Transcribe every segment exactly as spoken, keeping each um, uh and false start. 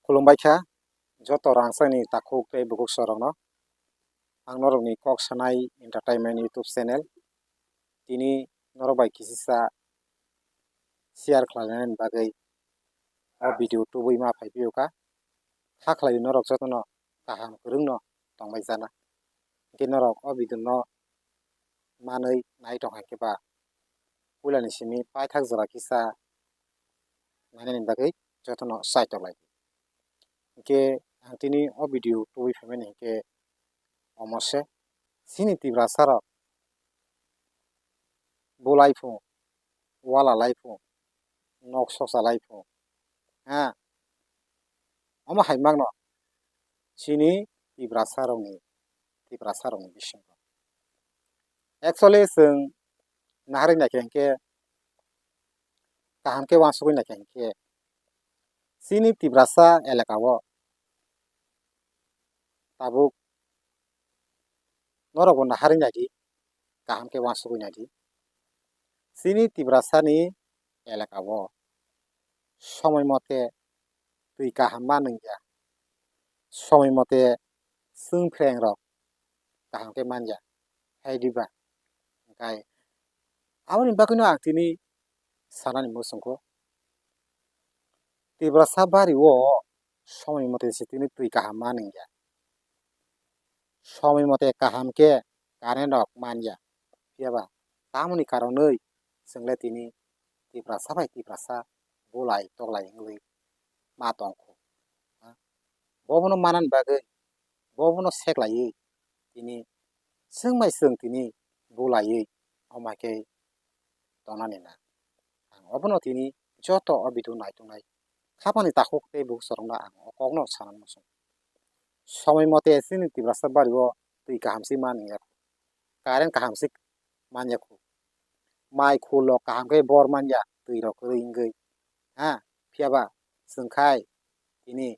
Khulumbai kha joto rangchakni takhuk tei bukhuk sorokno. Ang norokni Kok Sanai Entertainment YouTube channel. Tini norok bai kisisa share khlainani bagwi o video tubui ma phai phiyokha. Kha khlai norok jotono kaham kwrwngno tongbai jana. Hinkhe norok o video no manwi nai tong hai khe ba puilani simi paithak jora kisa nainani bagwi jotono chaitok lai. Hinkhe ang tini o video tubui phaimani hinkhe omo se, chini Tiprasa rok bulai phu, wala lai phu, nok soksa lai phu, ha, omo hai mangno chini Tiprasa rokni, Tiprasa rokni bisingo. Actually, chwng naharwi naikha hinkhe, kaham khe uansugwi naikha hinkhe, chini Tiprasa elaka o tabuk norokbo naharwi naidi, kaham khe uansugwi naidi. Chini Tiprasani elaka o somoi mote twi kaham ma nungya, somoi mote chwng phreng rok kaham khe manya, hai diba? Hinkhe aboni bagwino ang tini sanani muchungkho, Tiprasa bari o somoi mote se tini twi kaham ma nungya, somoi mote kaham khe current rok manya, phiyaba tamoni karonwi chwngle tini Tiprasa bai Tiprasa bulai toklai wngwi ma tongkho. Bobono manani bagwi, bobono seklaiwi tini chwng bai chwng tini bulaiwi omo hai khe tongnani na. Ang obono tini joto o video naitongnai khapani takhuk tei bukhuk sorokno ang o kokno sana muchung. Somoi mote chini Tiprasa bari o twi kaham se manya, current kaham se manya khu. Mai khulok kaham khe bor manya twi rok kwrwi wngwi. Ha, phiyaba chwng khai tini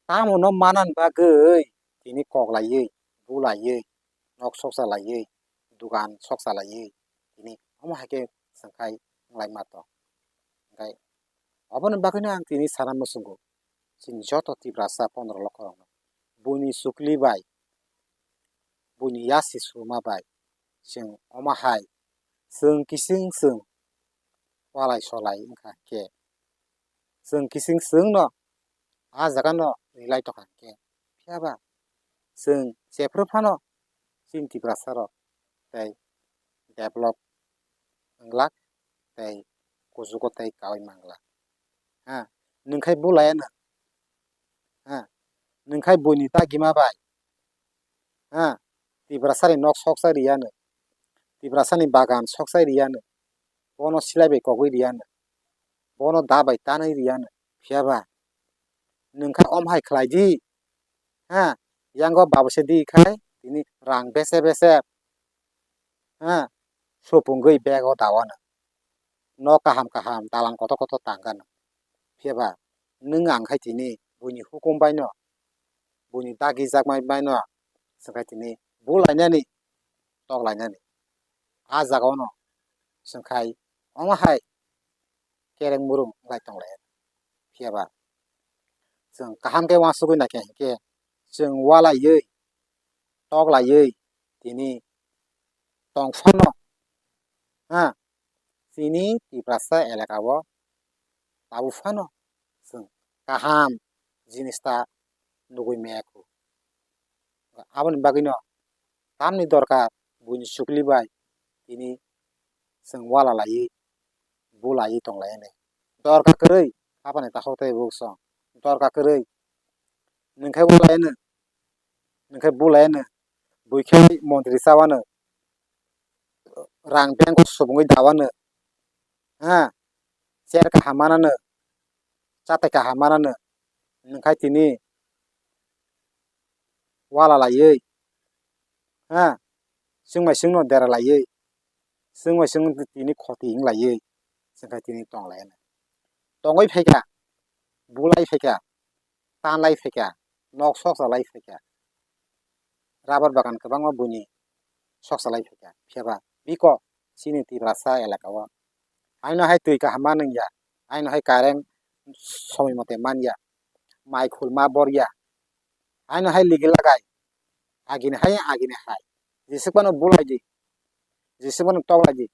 tamo no manani bagwi tini koklaiwi, bulaiwi, nok soksa laiwi, dugan soksa laiwi, tini omo hai khe chwng khai wnglaima tong. Hinkhe oboni bagwino ang tini sana muchungo, chini joto Tiprasa pondro lokho rokno buini chukli bai, buini yasi suma bai chwng omo hai chwng kising chwng walai solai wngkha khe, chwng kising chwngno a jagano rilai tongkha khe, phiyaba chwng jephru phano chini Tiprasa rok tei develop wng glak tei kuchugo tei kaui man glak. Ha, nwng khai bulai ano, ha, nwng khai buini tagima bai, ha, Tiprasani nok soksa riyano, Tiprasani bagan soksa riyano, bono silai bai kogwi riyano, bono da bai tanwi riyano, phiyaba nwng kha om hai khlai di, ha, yango babo se di khai tini rang bese bese, ha, supungwi bego dawano. Nok kaham kaham, dalan kotor kotor tangkha no. Phiyaba nwng ang khai tini buini hukum bai no, buini dagi jakmai bai no, chwng khai tini bulainani, toklainani. A jaga o no chwng khai omo hai kereng murung wng lai tong lai. Phiyaba chwng kaham khe uansugwi naikha hinkhe chwng walaiwi, toklaiwi tini tong phano, ha, chini Tiprasa elaka o tabuk phano chwng kaham jinis ta nugwi maya kho. Aboni bagwino tamni dorkar buini chukli bai tini chwng wala laiwi bulaiwi tong lai ani. Dorkar kwrwi, aboni takhuk tei bukhuk song dorkar kwrwi. Nwng khai bulai ano, nwng khai bulai ano, bui khai montri cha wano, rang bank o subungwi da wano, ha, chair kaham manano, chatai kaham manano, nwng khai tini wala laiwi, ha, chwng bai chwngno dera laiwi, chwng bai chwng tini khoti wng laiwi, chwng khe tini tong lai anw. Tongwi phaikha, bulai phaikha, tanlai phaikha, nok soksa lai phaikha, rabar bagan kwbangma buini soksa lai phaikha. Phiyaba biko chini Tiprasa elaka o haino hai twi kaham ma nungya, haino hai current somoi mote manya. mai khulma borya. Haino hai ligi lagai. Agini hai, agini hai. Jisuk phano bulai di. Jisuk phano toklai di.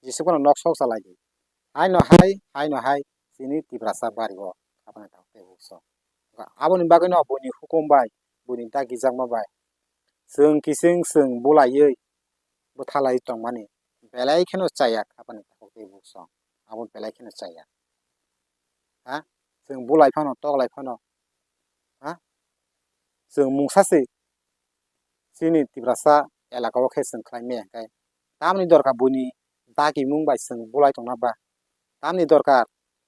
Jisuk phano nok sok salai di. Haino hai, haino hai. Chini Tiprasa bari o. Khapani takhuk tei bukhuksong. Aboni bagwi no buini hukum bai, buini dagijakma bai. Chwng kising chwng bulaiwi bwthalai tongmani. Belai kheno chaya khapani takhuk tei bukhuksong. Abo belai kheno chaya. Ha? Chwng bulai phano, toklai phano. Ha? Chwng mungsa se chini Tiprasa elaka o khe chwng khlai maya hwnkhe. Tamni dorkar buini dagimung bai chwng bulai tongna ba? Tamni dorkar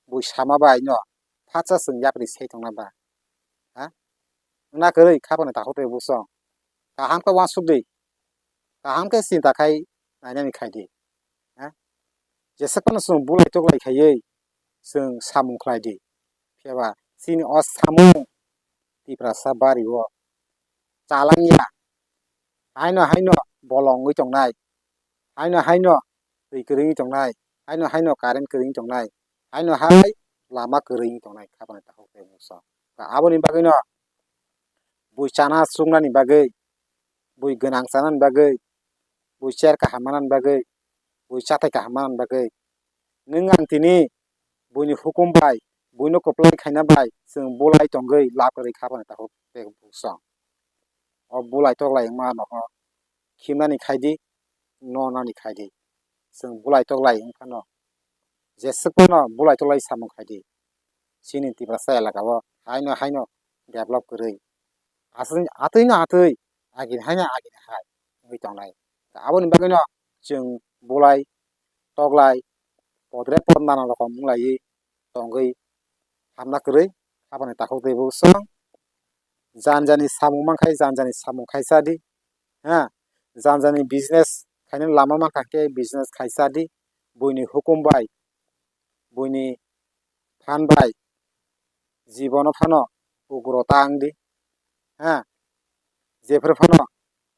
bui sama bai no phatsa chwng yapri se tongna ba? Ha? Wngna kwrwi khapani takhuk tei bukhuksong. Kaham khe uansuk di. Kaham khe chinta khai nainani khai di. Ha? Jeswk phano chwng bulai toklai khaiwi chwng samung khlai di. Phiya ba chini o samung Tiprasa bari o chalangya. Haino haino bolong wngwi tongnai. Haino haino twi kwrwi wngwi tongnai. Haino haino current kwrwi wngwi tongnai. Haino hai lama kwrwi wngwi tongnai khapani takhuk tei bukhuksong. Aboni bagwi no bui chana chuknani bagwi, bui gwnang chanani bagwi, bui chair kaham manani bagwi, bui chatai kaham manani bagwi. Nwng ang tini buini hukum bai, buino kwplai khaina bai chwng bulai tongwi lab kwrwi khapani takhuk tei bukhuksong. O bulai toklai wngma nono khimnani khai di, nonani khai di. Chwng bulai toklai wng phano, jeswk phano bulai toklai samung khai di. Chini Tiprasa elaka o haino haino develop kwrwi. Aswk atwi no atwi, agini haino agini hai wngwi tongnai. Aboni bagwi no chwng bulai toklai podre pod nana rokom wnglaiwi tongwi hamna kwrwi, aboni takhuk tei bukhuksong. Jan jani samung mankhai jan jani samung khaisa di. Ha? Jan jani business khaina lama mankha khe business khaisa di. Buini hukum bai, buini phan bai jibono phano ugrota wng di. Ha? Jephru phano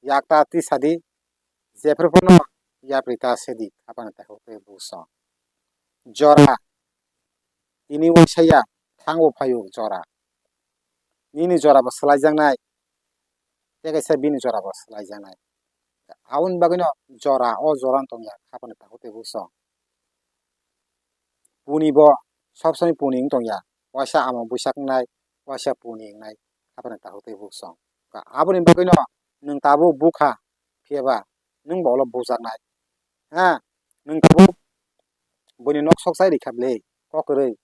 yakta tisa di. Jephru phano yapri ta se di, khapani takhuk tei bukhuksong. Jora, tini uaisa ya, thango phaio jora. Nini jora bo swlaijaknai, tei kaisa bini jora bo swlaijaknai. Aboni bagwino jora, o jora wng tongya, khapani takhuk tei bukhuksong. Puni bo sob somoi puni wng tongya. Waisa ama buisak wngnai, waisa puni wngnai, aboni takhuk tei bukhuksong. Aboni bagwino nwng tabuk bukha, phiya ba nwng bo ulo bujaknai. Ha, nwng tabuk buini nok sok chai rikha bwle, kok kwrwi,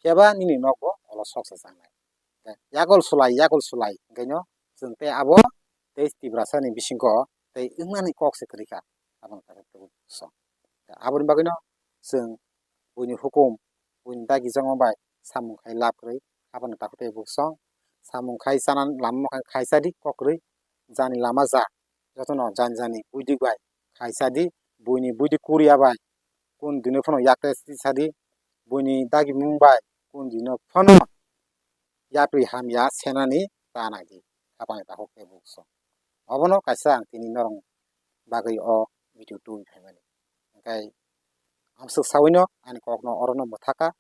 phiya ba nini nok bo ulo sok chajaknai. Yakol sulai, yakol sulai hwnkhe no chwng tei abo tei Tiprasa ni bisingo tei wngnani kok se kwrwi kha, aboni takhuk tei bukhuksong. Aboni bagwino chwng buini hukum, buini dagijakma bai samung khai lab kwrwi, aboni takhuk tei bukhuksong. Samung khai chana lama mankha khaisa di kok kwrwi, jani lama ja, jotono jani jani buidik bai khaisa di, buini buidik kuriya bai kun dino phano yakte tisa di, buini dagimung bai kun dino phano yapri hamya senani ta nai di, khapani takhuk tei bukhuksong. Obono kaisa ang tini norok bagwi o video tubui phaimani. Hwnkhe amswk sawino ani kokno orono mwthaka.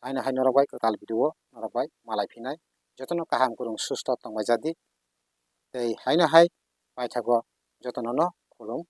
Haino hai norok bai kwtal video o norok bai malai phinai. Jotono kaham kwrwng susto tongbai jadi. Tei haino hai paithago jotono no khulum